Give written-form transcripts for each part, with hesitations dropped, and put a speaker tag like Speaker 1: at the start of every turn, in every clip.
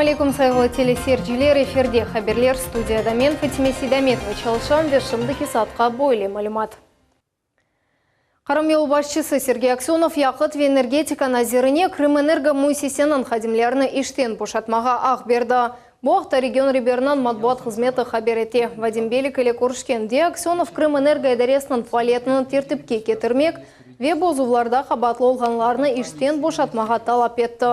Speaker 1: Selâm aleyküm, sayğılı teleseyirciler! Efirde haberler, studiyada men, Fatime Seydametova, çalışam ve şimdiki saatqa böyle malümat. Qırım yolbaşçısı Sergey Aksönov yaqıt ve energetika nazirine Krımenergo müessiseniñ hadimlerini işten boşatmağa aq berdi. Bu aqta region reberiniñ matbuat hızmeti haber ete. Vadim Belik ile körüşkende Aksönov Krımenergo idaresiniñ faaliyetini tertipke ketirmek ve bozuvlarda qabaatlı olğanlarnı işten boşatmağa talap etti.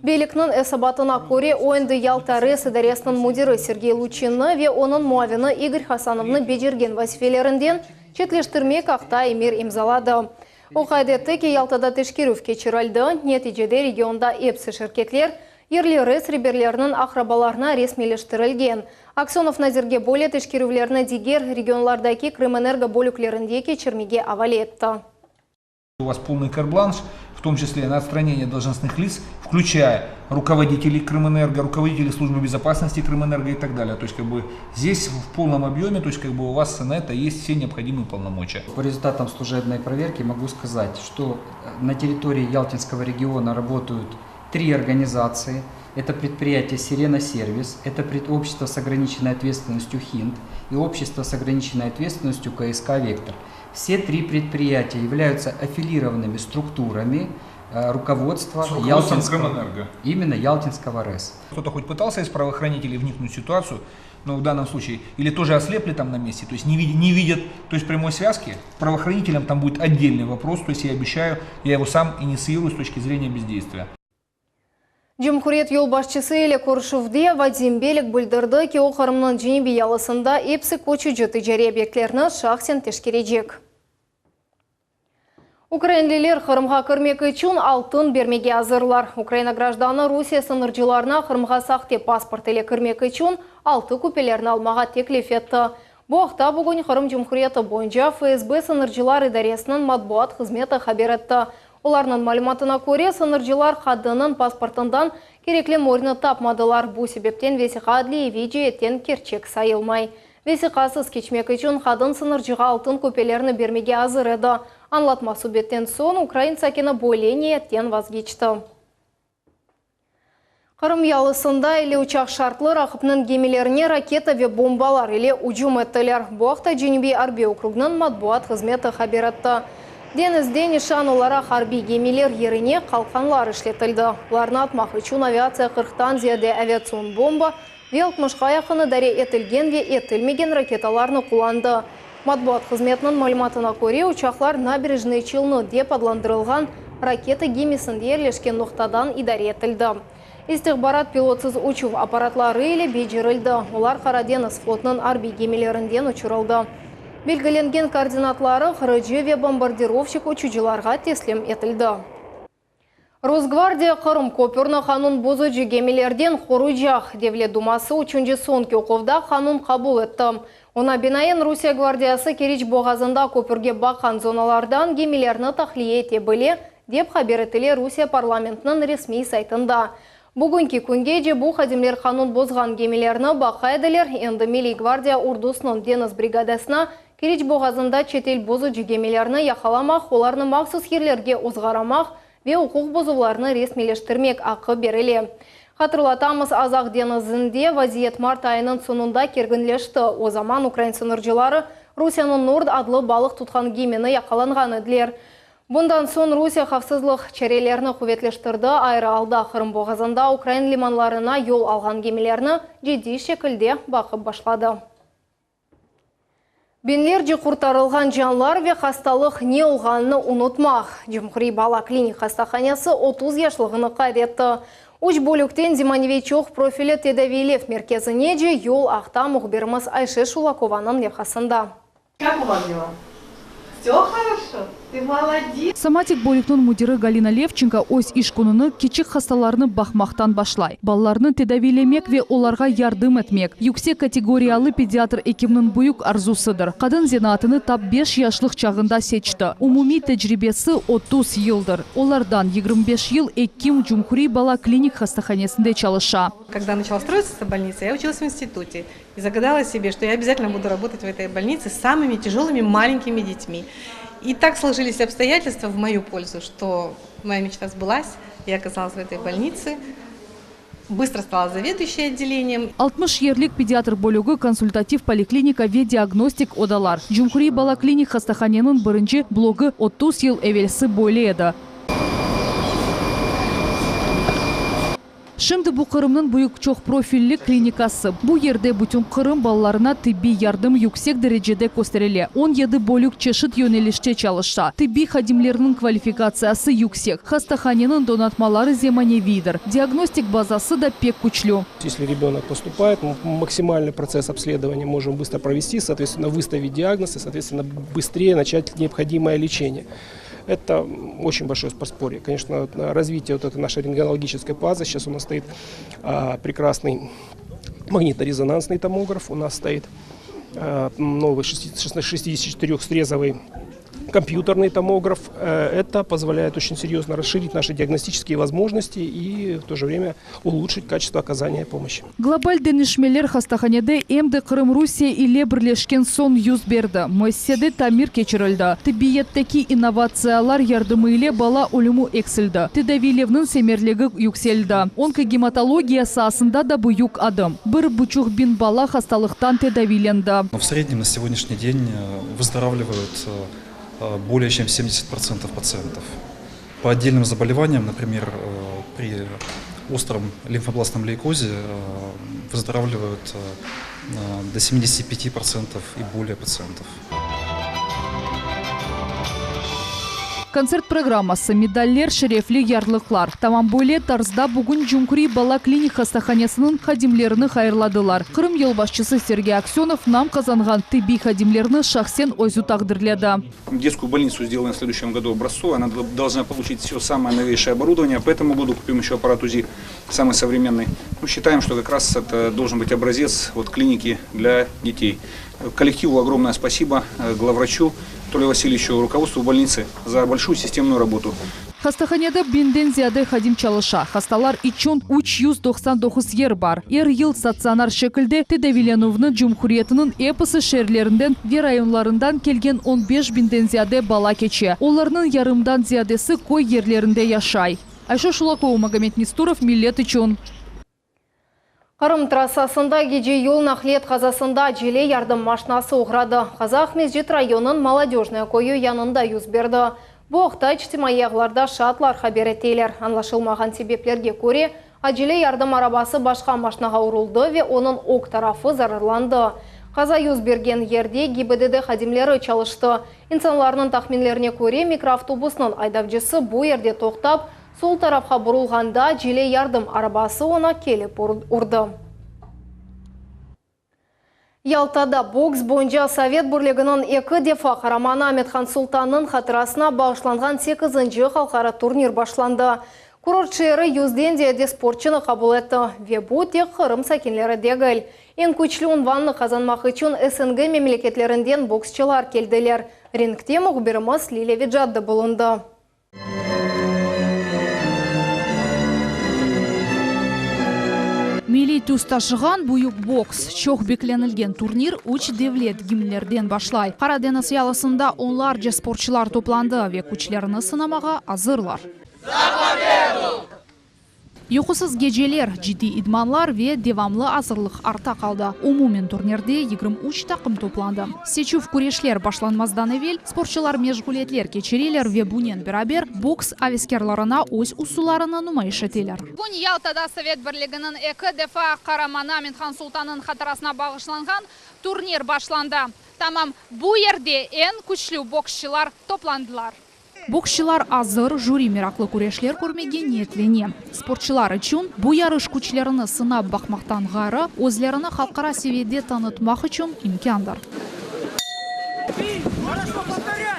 Speaker 1: Belikniñ esabatına köre, o endi Yalta RES idaresiniñ müdiri Sergey Luçinni ve onıñ muavini İgor Hasanovnı becergen vazifelerinden çetleştirmek aqta emir imzaladı. O qayd etti ki, Yaltada teşkerüv keçirildi, neticede regionda epsi şirketler yerli RES reberleriniñ aqrabalarına resmiyleştirilgen. Aksönov nazirge böyle teşkerüvlerni diger regionlardaki Krımenergo bölüklerinde keçirmege avale etti.
Speaker 2: У вас полный карт-бланш, в том числе на отстранение должностных лиц, включая руководителей Крымэнерго, руководителей службы безопасности Крымэнерго и так далее. То есть как бы здесь в полном объеме, то есть как бы у вас на это есть все необходимые полномочия.
Speaker 3: По результатам служебной проверки могу сказать, что на территории Ялтинского региона работают три организации. Это предприятие «Сирена Сервис», это общество с ограниченной ответственностью «Хинт» и общество с ограниченной ответственностью КСК «Вектор». Все три предприятия являются аффилированными структурами руководства
Speaker 2: С руководством Крымэнерго.
Speaker 3: Именно Ялтинского РЭС.
Speaker 2: Кто-то хоть пытался из правоохранителей вникнуть в ситуацию, но в данном случае, или тоже ослепли там на месте, то есть не видят, то есть прямой связки, правоохранителям там будет отдельный вопрос, то есть я обещаю, я его сам инициирую с точки зрения бездействия.
Speaker 1: Cumhuriyet yolbaşçısı ile körüşüvde Vadim Belik bildirdi ki, o Qırımnıñ cenübiy yalısında epsi köçüci ticariy obyektlerni şahsen teşkerecek. Ukrainliler Qırımğa kirmek içün altın bermege azırlar. Ukraina grajdanı Rusiye sıñırcılarına Qırımğa sahte pasport ile kirmek içün altı küpelerni almağa teklif etti. Bu aqta bugün Qırım Cumhuriyeti boyunca FSB sıñırcılar idaresiniñ matbuat hızmeti haber etti. Olarnıñ malümatına köre, sıñırcılar qadınnıñ pasportından kerekli mörni tapmadılar, bu sebepten vesiqa adliyeviy ceetten kerçek sayılmay. Vesiqasız keçmek içün qadın sıñırcığa altın küpelerni bermege azır edi. Añlatma subetten soñ ukrain sakini böyle niyetten vazgeçti. Qırım yalısında 50 uçaq şartlı raqipniñ gemilerine raketa ve bombalar ile ücüm ettiler. Bu aqta Cenübiy arbiy okrugnıñ matbuat hızmeti haber etti. Deñizde nişan olaraq arbiy gemiler yerine qalqanlar işletildi. Olarnı atmaq içün aviatsiya qırqtan ziyade aviatsion bomba ve altmışqa yaqın idare etilgen ve etilmegen raketalarnı qullandı. Matbuat hızmetiniñ malümatına köre, uçaqlar Naberejnıye Çelnı dep adlandırılğan raketa gemisinde yerleşken noqtadan idare etildi. İstihbarat pilotsız uçuv apparatları ile becerildi, olar Qara deñiz flotunıñ arbiy gemilerinden uçurıldı. Belgilengen koordinatları qırıcı ve bombardirovşik uçucılarğa teslim etildi. Rosgvardiya Qırım köpürni qanun bozucı gemilerden qoruycaq. Devlet duması üçünci soñki oquvda qanun qabul etti. Oña binaen, Rusiye gvardiyası Keriç boğazında köpürge baqqan zonalardan gemilerni tahliye ete bile, dep haber etile Rusiye parlamentiniñ resmiy saytında. Bugünki küngece bu hadimler qanun bozğan gemilerni baqa ediler, endi Milliy gvardiya ordusınıñ deñiz brigadasına Keriç boğazında çetel bozucı gemilerni yaqalamaq, olarnı mahsus yerlerge ozğaramaq ve uquq bozuvlarını resmiyleştirmek aqqı berile. Hatırlatamız, Azaq deñizinde vaziyet mart ayınıñ soñunda kerginleşti, o zaman ukrain sıñırcıları Rusiyeniñ Nord adlı balıq tutqan gemini yaqalanğan ediler. Bundan soñ Rusiye havfsızlıq çarelerini quvetleştirdi, ayrı alda Qırım boğazında ukrain limanlarına yol alğan gemilerni ciddiy şekilde baqıp başladı. Biñlerce qurtarılğan canlar ve hastalıq ne olğanını unutmaq. Cumhuriy bala klinik hastahanesi 30 yaşlığını qayd etti. Üç bölükten zemaneviy çoq profilli tedaviylev merkezinece yol aqta mühbirimiz Ayşe Şulakovanıñ levhasında.
Speaker 4: Как у вас дела? Все хорошо? Ты молодец!
Speaker 5: Somatik bölükniñ müdiri Galina Levçenko öz iş kününi kiçik hastalarnı baqmaqtan başlay. Balalarnı tedaviylemek ve olarğa yardım etmek, yüksek kategoriyalı pediatr ekimniñ büyük arzusıdır. Qadın zenaatını tap beş yaşlıq çağında seçti. Umumiy tecribesi 30 yıldır. Olardan 25 yıl ekim Cumhuriy bala klinik hastahanesinde çalışa.
Speaker 4: Когда начала строиться эта больница, я училась в институте. И загадала себе, что я обязательно буду работать в этой больнице с самыми тяжелыми маленькими детьми. И так сложились обстоятельства в мою пользу, что моя мечта сбылась, я оказалась в этой больнице. Bыстro stala zaveduyuşçey otdeleniем.
Speaker 5: 60 yerlik pediatr bölügi, konsultativ poliklinika ve diagnostik odalar. Cumhuriy bala klinik hastahaneniñ birinci blogı 30 yıl evelsi böyle edi. Şimdi bu Qırımnıñ büyük çoqprofilli klinikası. Bu yerde bütün Qırım balalarına tibbiy yardım yüksek derecede kösterile. 17 bölük çeşit yönelişte çalışa. Tibbiy hadimlerniñ kvalifikatsiyası yüksek. Hastahaneniñ donatmaları zemaneviydir. Diagnostik bazası da pek küçlü.
Speaker 6: Если ребенок поступает, мы максимальный процесс обследования можем быстро провести, соответственно, выставить диагноз и, соответственно, быстрее начать необходимое лечение. Это очень большое подспорье. Конечно, развитие вот этой нашей рентгенологической базы. Сейчас у нас стоит прекрасный магнитно-резонансный томограф, у нас стоит новый 64-срезовый компьютерный томограф. Это позволяет очень серьезно расширить наши диагностические возможности и в то же время улучшить качество оказания помощи.
Speaker 5: Global deñişmeler hastahanede em de Qırım Rusiye ile birleşken soñ yüz berdi. Müessisede tamir keçirildi. Tibbiyetteki innovatsiyalar yardımı ile bala ölümi eksildi. Tedaviylevniñ semereligi yükseldi. Onkogematologiya saasında da büyük adım. 1,5 biñ bala hastalıqtan tedaviylendi.
Speaker 7: Но в среднем на сегодняшний день выздоравливают более чем 70% пациентов. По отдельным заболеваниям, например, при остром лимфобластном лейкозе выздоравливают до 75% и более пациентов.
Speaker 5: Kontsert programması, medaller, şerefli yarlıqlar. Tamam böyle tarzda bugün Cumhuriy bala klinik hastahanesiniñ hadimlerini hayırladılar. Qırım yolbaşçısı Sergey Aksenov nam qazanğan tibbiy hadimlerni şahsen özü taqdirledi.
Speaker 2: Детскую больницу сделаем в следующем году образцовой. Она должна получить все самое новейшее оборудование. По этому году купим еще аппарат УЗИ, самый современный. Ну, считаем, что как раз это должен быть образец вот, клиники для детей. Коллективу огромное спасибо, главврачу Анатолию Васильевичу, руководству больницы за большую системную работу.
Speaker 5: Hastahanede biñden ziyade hadim çalışa. Hastalar içün 399 yer bar. Er yıl statsionar şekilde tedaviylenüvni cumhuriyetiniñ episi şeerlerinden ve rayonlarından kelgen 15 biñden ziyade bala keçe. Olarnıñ yarımdan ziyadesi köy yerlerinde yaşay. Ayşe Şulakova, Magomed Nestorov, Millet içün.
Speaker 1: Qırım trassasında gece yol naqliyat qazasında acele yardım maşinası oğradı. Qaza Aqmescit rayonınıñ Molodejnoye köyü yanında yüz berdi. Bu aqta içtimaiy ağlarda şaatlar haber eteler. Añlaşılmağan sebeplerge köre, acele yardım arabası başqa maşinağa uruldı ve onıñ ög tarafı zararlandı. Qaza yüz bergen yerde GİBDD hadimleri çalıştı. İnsanlarnıñ tahminlerine köre, mikroavtobusnıñ aydavcısı bu yerde toqtap, sol tarafqa burulğanda acele yardım arabası oña kelip urdı. Yaltada boks boyunca Sovet Birliginiñ eki defa qaramanı Amethan Sultannıñ hatırasına bağışlanğan 8. halqara turnir başlandı. Kurort şeeri yüzden ziyade sportçunı qabul etti. Ve bu tek Qırım sakinleri degil. Eñ küçlü unvannı qazanmaq içün SNG memleketlerinden boksçılar keldiler. Ringte mühbirimiz Lilya Vecaddı bulundı.
Speaker 8: Milliy tüs taşığan büyük boks. Çoq beklenilgen turnir üç devlet gimnlerden başlay. Qara deñiz yalısında onlarca sportçılar toplandı ve küçlerini sınamağa azırlar. За победу! Yuqusız geceler, ciddiy idmanlar ve devamlı azırlıq artta qaldı. Umumen turnirde 23 taqım toplandı. Seçüv küreşler başlanmazdan evel sportçılar meşğuliyetler keçireler ve bunen beraber boks aveskârlarına öz usullarını numayış eteler.
Speaker 9: Bugün Yaltada Sovet Birliginiñ eki defa qaramanı Amethan Sultannıñ hatırasına bağışlanğan turnir başlandı. Tamam bu yerde eñ küçlü boksçılar toplandılar.
Speaker 8: Boksçılar azır, jüri meraqlı küreşler körmege niyetlene. Sportçılar içün bu yarış küçlerini sınap baqmaqtan ğayrı, özlerini halqara seviyede tanıtmaq içün imkândır.
Speaker 10: Хорошо, повторяй!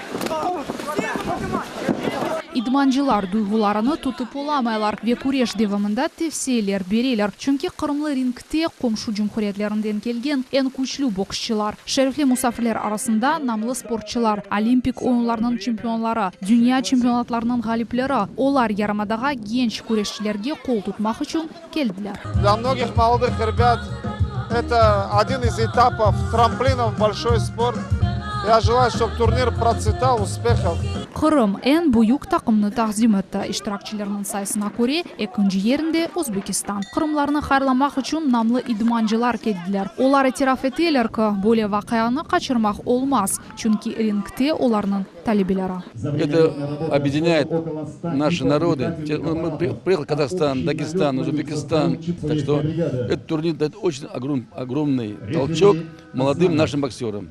Speaker 8: İdmancılar duyğularını tutıp olamaylar ve küreş devamında tevsiyeler bereler. Çünki qırımlı ringte qomşu cumhuriyetlerinden kelgen eñ küçlü boksçılar. Şerefli musafirler arasında namlı sportçılar, Olimpik oyunlarınıñ çempionları, dünya çempionatlarınıñ ğalipleri. Olar yarımadağa genç küreşçilerge qol tutmaq içün keldiler.
Speaker 11: Для многих молодых ребят это один из этапов, трамплинов в большой спорт. Я желаю, чтобы турнир процветал, успехов.
Speaker 8: Qırım eñ büyük taqımnı taqdim etti. İştirakçilerniñ sayısına köre, ekinci yerinde Özbekistan. Qırımlarnı hayırlamaq içün namlı idmancılar keldiler. Olar etiraf eteler ki, böyle vaqianı qaçırmaq olmaz, çünki ringte olarnıñ talebeleri.
Speaker 10: Это объединяет наши народы. Приехал Казахстан, Дагестан, Узбекистан. Так что этот турнир дает очень огромный толчок молодым нашим боксерам.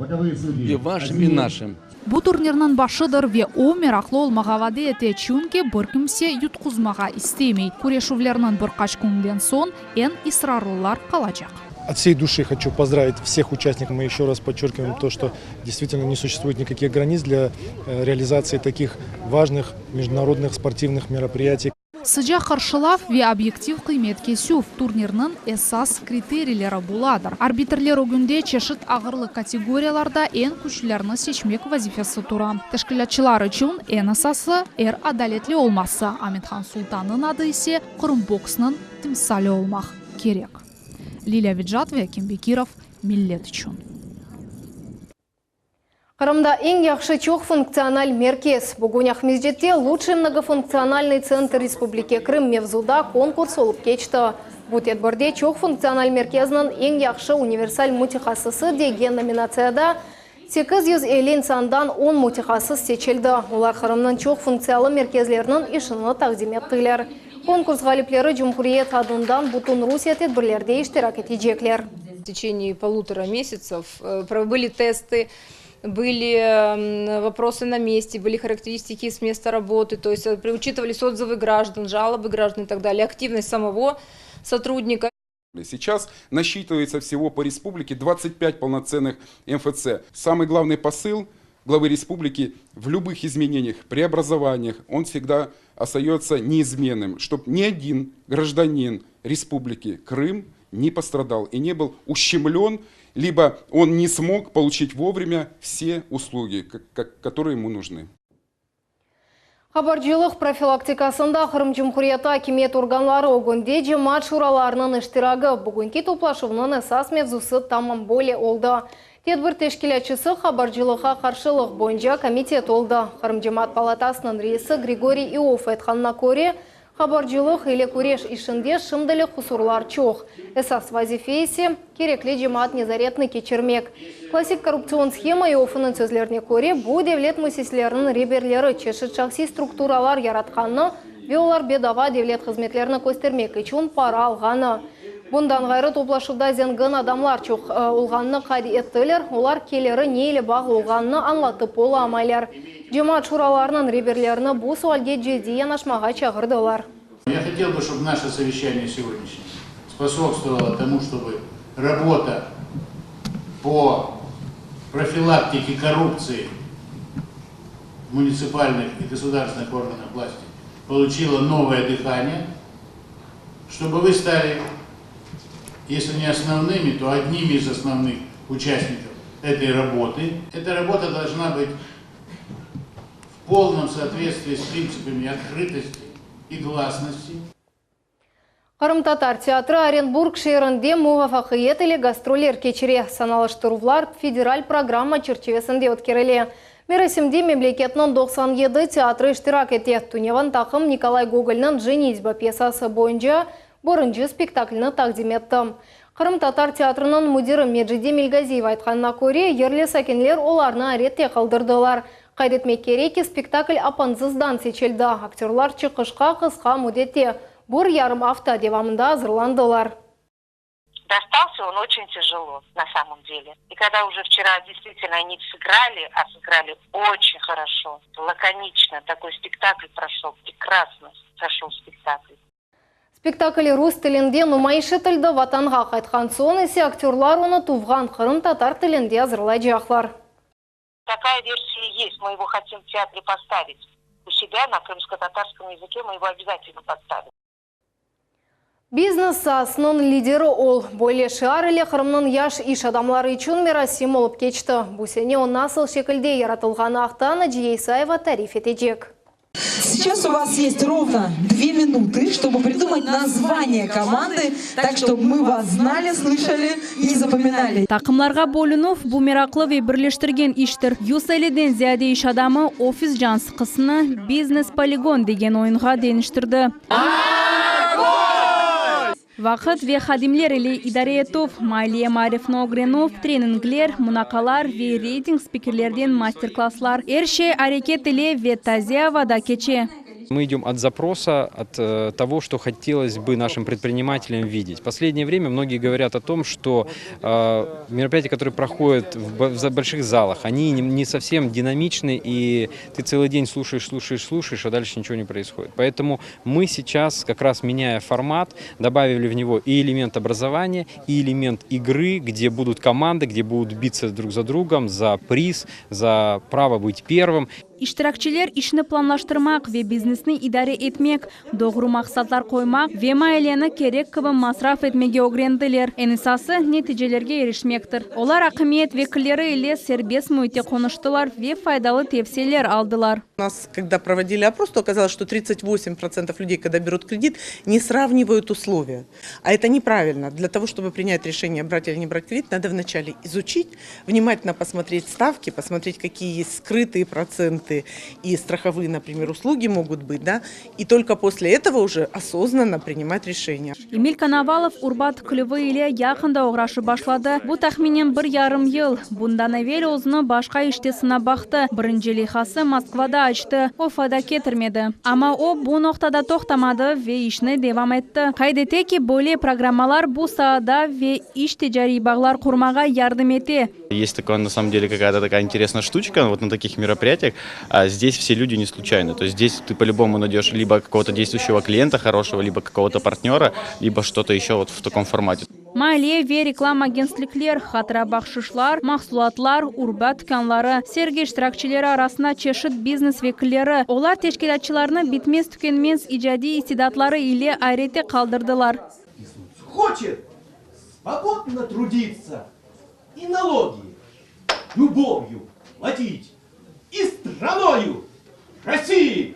Speaker 10: И вашим, и нашим.
Speaker 8: Bu turnirniñ başıdır ve o meraqlı olmağa vade ete, çünki bir kimse yutquzmağa istemey. Küreşüvlerniñ bir qaç künden soñ eñ israrlılar qalacaq.
Speaker 12: От всей души хочу поздравить всех участников. Мы еще раз подчеркиваем то, что действительно не существует никаких границ для реализации таких важных международных спортивных мероприятий.
Speaker 8: Sıcaq qarşılav ve obyektiv qıymet kesüv turnirniñ esas kriteriyleri buladır. Arbitrler ögünde çeşit ağırlıq kategoriyalarda eñ küçlülerni seçmek vazifesi tura. Teşkilâtçılar içün eñ esası er adaletli olması, Amethan Sultannıñ adı ise Qırım boksnıñ timsali olmaq kerek. Lilâ Vecat ve Akim Bekirov, Millet içün.
Speaker 1: Qırımda eñ yahşı çoq funktsional merkez. Bugün Aqmescitte "Лучший многофункциональный центр Республики Крым" mevzuda konkurs olıp keçti. Bu tedbirde çoq funktsional merkezniñ eñ yahşı universal mütehassısı degen nominatsiyada 850 insandan 10 mütehassıs seçildi. Olar Qırımnıñ çoq funktsiyalı merkezleriniñ işini taqdim ettiler. Konkurs ğalipleri cumhuriyet adından bütün Rusiye tedbirlerde iştirak etecekler.
Speaker 13: В течение полутора месяцев были тесты, были вопросы на месте, были характеристики с места работы, то есть учитывались отзывы граждан, жалобы граждан и так далее, активность самого сотрудника.
Speaker 14: Сейчас насчитывается всего по республике 25 полноценных МФЦ. Самый главный посыл главы республики в любых изменениях, преобразованиях, он всегда остается неизменным, чтобы ни один гражданин республики Крым не пострадал и не был ущемлен, либо он не смог получить вовремя все услуги, которые ему нужны.
Speaker 1: Qabarcılıq profilaktikasında Qırım Cumhuriyeti akimiyet organları ögünde cemaat şuralarınıñ iştiragi bugünki toplaşuvnıñ esas mevzusı tamam böyle oldı. Tedbir teşkilâtçısı qabarcılıqqa qarşılıq boyunca komitet oldı. Qırım Cemaat palatasınıñ reisi Grigoriy İoffe aytqanına köre, qabarcılıq ile küreş işinde şimdilik qusurlar çoq. Esas vazife ise kerekli cemaat nezaretini keçirmek. Klassik korruptsion shema İoffeniñ sözlerine köre, bu devlet müessiseleriniñ reberleri çeşit şahsiy strukturalar yaratqanı ve olar bedava devlet hızmetlerini köstermek içün para alğanı. Bundan ğayrı toplaşuvda zengin adamlar çoq olğanını qayd ettiler, olar keliri ne ile bağlı olğanını añlatıp olamaylar. Cemaat şuralarınıñ reberlerini bu sualge ciddiy yanaşmağa çağırdılar.
Speaker 15: Я хотел бы, чтобы наше совещание сегодняшнее способствовало тому, чтобы работа по профилактике коррупции в муниципальных и государственных органах власти получила новое дыхание, чтобы вы стали, если не основными, то одними из основных участников этой работы. Эта работа должна быть в полном соответствии с принципами открытости и гласности.
Speaker 1: Qırımtatar teatri Orenburg şeerinde muvafaqiyet ile gastroller keçire. Sanalaştıruvlar federal programma çerçivesinde ötkerile. Merasimde memleketniñ 97 teatri iştirak ete. Tünevin taqım Nikolay Gogolniñ "Jenitьба" pyesası boyunca birinci spektaklini taqdim etti. Qırımtatar teatriniñ müdiri Mecide Melgaziyeva aytqanına köre, yerli sakinler olarnı ayrette qaldırdılar. Qayd etmek kerek ki, spektakl apansızdan seçildi. Aktörlar çıqışqa qısqa müddette, bir yarım afta devamında azırlandılar.
Speaker 16: Достался он очень тяжело на самом деле. И когда уже вчера действительно они сыграли, а сыграли очень хорошо, лаконично, такой спектакль прошел, прекрасно прошел спектакль.
Speaker 1: Spektakl rus tilinde numayış etildi, vatanğa qaytqan soñ ise aktörlar onı tuvğan qırımtatar tilinde azırlaycaqlar.
Speaker 16: Такая версия есть, мы его хотим в театре поставить. У себя на крымско-татарском языке мы его обязательно поставим.
Speaker 1: Biznes saasınıñ lideri ol. Böyle şiar ile Qırımnıñ yaş iş adamları içün merasim olıp keçti. Bu sene o nasıl şekilde yaratılğanı aqta Naciye İsayeva tarif etecek.
Speaker 17: Сейчас у вас есть ровно две минуты, чтобы придумать название команды, так, чтобы мы вас знали, слышали и запоминали.
Speaker 18: Taqımlarğa bölünüv, bu meraqlı ve birleştirgen iştir. 150-den ziyade iş adamı ofis can sıqısını Biznes-poligon degen oyunğa deñiştirdi. Vaqıt ve hadimler ile idare etüv, maliye maarifni ögrenüv, treningler, munaqalar ve reyting spikerlerden master-klasslar, er şey areket ile ve taze avada keçe.
Speaker 19: Мы идем от запроса, от э, того, что хотелось бы нашим предпринимателям видеть. В последнее время многие говорят о том, что э, мероприятия, которые проходят в больших залах, они не совсем динамичны, и ты целый день слушаешь, слушаешь, слушаешь, а дальше ничего не происходит. Поэтому мы сейчас, как раз меняя формат, добавили в него и элемент образования, и элемент игры, где будут команды, где будут биться друг за другом за приз, за право быть первым.
Speaker 18: İştirakçiler işni planlaştırmaq ve biznesni idare etmek, doğru maqsatlar qoymaq ve maliyeni kerek kibi masraf etmege ögrendiler. Eñ esası, neticelerge irişmektir. Olar akimiyet vekilleri ile serbest müitte qonuştılar ve faydalı tevsiyeler aldılar.
Speaker 20: У нас, когда проводили опрос, то оказалось, что 38% людей, когда берут кредит, не сравнивают условия. А это неправильно. Для того, чтобы принять решение, брать или не брать кредит, надо вначале изучить, внимательно посмотреть ставки, посмотреть, какие есть скрытые проценты и страховые, например, услуги могут быть, да, и только после этого уже осознанно принимать решение.
Speaker 18: Emil Konovalov urba tikilüvi ile yaqında oğraşıp başladı. Bu tahminen bir yarım yıl. Bundan evel özüni başqa işte sınap baqtı. Birinci leyhası Moskvada açtı. O fayda ketirmedi. Amma o bu noqtada toqtamadı ve işni devam etti. Qayd ete ki, böyle programmalar bu saada ve iş ticariy bağlar qurmağa yardım ete.
Speaker 21: Есть такое, на самом деле, какая-то такая интересная штучка вот на таких мероприятиях. А здесь все люди не случайны. То есть здесь ты по-любому найдешь либо какого-то действующего клиента хорошего, либо какого-то партнера, либо что-то еще вот в таком формате.
Speaker 18: Maliye ve reklama agentlikler, hatıra bahşışlar, mahsulatlar, urba tükânları, sergi iştirakçileri arasında çeşit biznes vekilleri, olar teşkilâtçılarnı bitmez-tükenmez icadiy istidatları ile ayrette qaldırdılar.
Speaker 22: Хочет свободно трудиться и налоги любовью платить, и страною Россией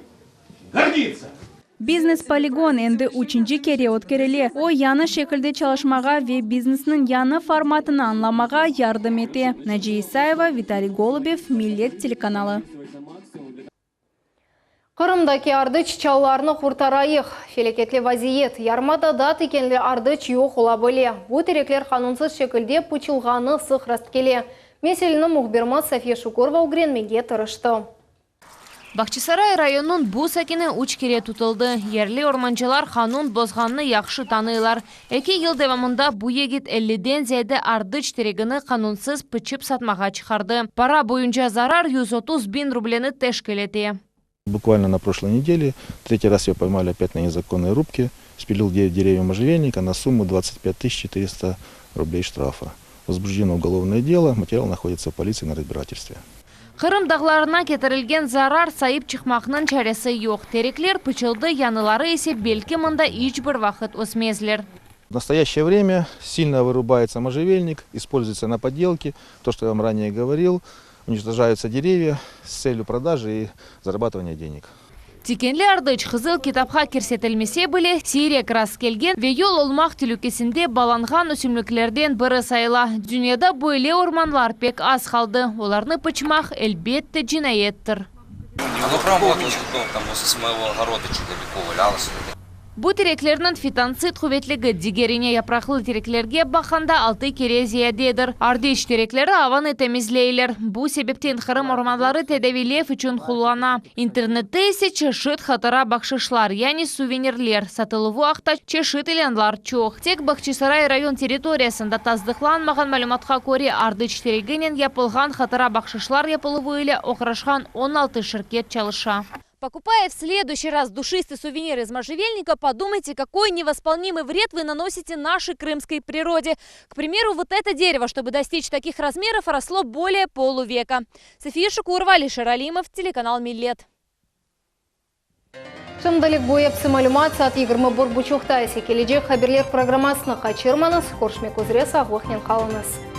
Speaker 22: гордиться.
Speaker 18: Biznes-poligon endi üçünci kere ötkerile. O, yañı şekilde çalışmağa ve biznesniñ yañı formatını añlamağa yardım ete. Naciye İsayeva, Vitaliy Golubev, Millet telekanalı.
Speaker 1: Qırımdaki ardıç çalılarını qurtarayıq. Felâketli vaziyet, yarımadada tikenli ardıç yoq ola bile. Bu terekler qanunsız şekilde pıçılğanı sıq rastkele. Meseleni mühbirimiz Safiye Şukurova ögrenmege tırıştı.
Speaker 23: Bağçasaray rayonınıñ bu sakini üç kere tutuldı. Yerli ormancılar qanun bozğannı yahşı tanıylar. Eki yıl devamında bu yigit elliden ziyade ardıç teregini qanunsız pıçıp satmağa çıqardı. Para boyunca zarar 130 biñ rubleni teşkil ete.
Speaker 24: Буквально на прошлой неделе третий раз ее поймали опять на незаконной рубке. Спилил 9 деревьев можжевельника на сумму 25 400 рублей штрафа. Возбуждено уголовное дело, материал находится в полиции на разбирательстве.
Speaker 23: Qırım dağlarına ketirilgen zarar sayıp çıqmaqnıñ çaresi yoq. Terekler pıçıldı, yañıları ise belki mında iç bir vaqıt ösmezler.
Speaker 24: В настоящее время сильно вырубается можжевельник, используется на поделки, то, что я вам ранее говорил, уничтожаются деревья с целью продажи и зарабатывания денег.
Speaker 23: Tikenli ardıç Qızıl kitapqa kirsetilmese bile, siyrek rastkelgen ve yoq olmaq telükesinde bulunğan ösümliklerden biri sayıla. Dünyada böyle ormanlar pek az qaldı. Olarnı pıçmaq, elbette, cinayettir.
Speaker 25: Оно прям вот там возле самого огорода чуть далеко валялось.
Speaker 23: Bu tereklerniñ fitontsid quvetligi diger ine yapraqlı tereklerge baqqanda altı kere ziyadedir. Ardıç terekleri avanı temizleyler. Bu sebepten Qırım ormanları tedaviylev içün qullana. İnternette ise çeşit hatıra bahşışlar, yani suvenirler satıluvı aqta çeşit ilânlar çoq. Tek Bağçasaray rayon territoriyasında tasdıqlanmağan malümatqa köre ardıç tereginen yapılğan hatıra bahşışlar yapıluvı ile oğraşqan 16 şirket çalışa.
Speaker 26: Покупая в следующий раз душистый сувенир из можжевельника, подумайте, какой невосполнимый вред вы наносите нашей крымской природе. К примеру, вот это дерево, чтобы достичь таких размеров, росло более полувека. София Шукурова, Алишер Алимов, телеканал Миллет.
Speaker 1: Şimdilik bu episi malümat saat 21 buçuqta ise kelecek haberler programmasını qaçırmañız. Körüşmek üzre sağlıqnen qalıñız.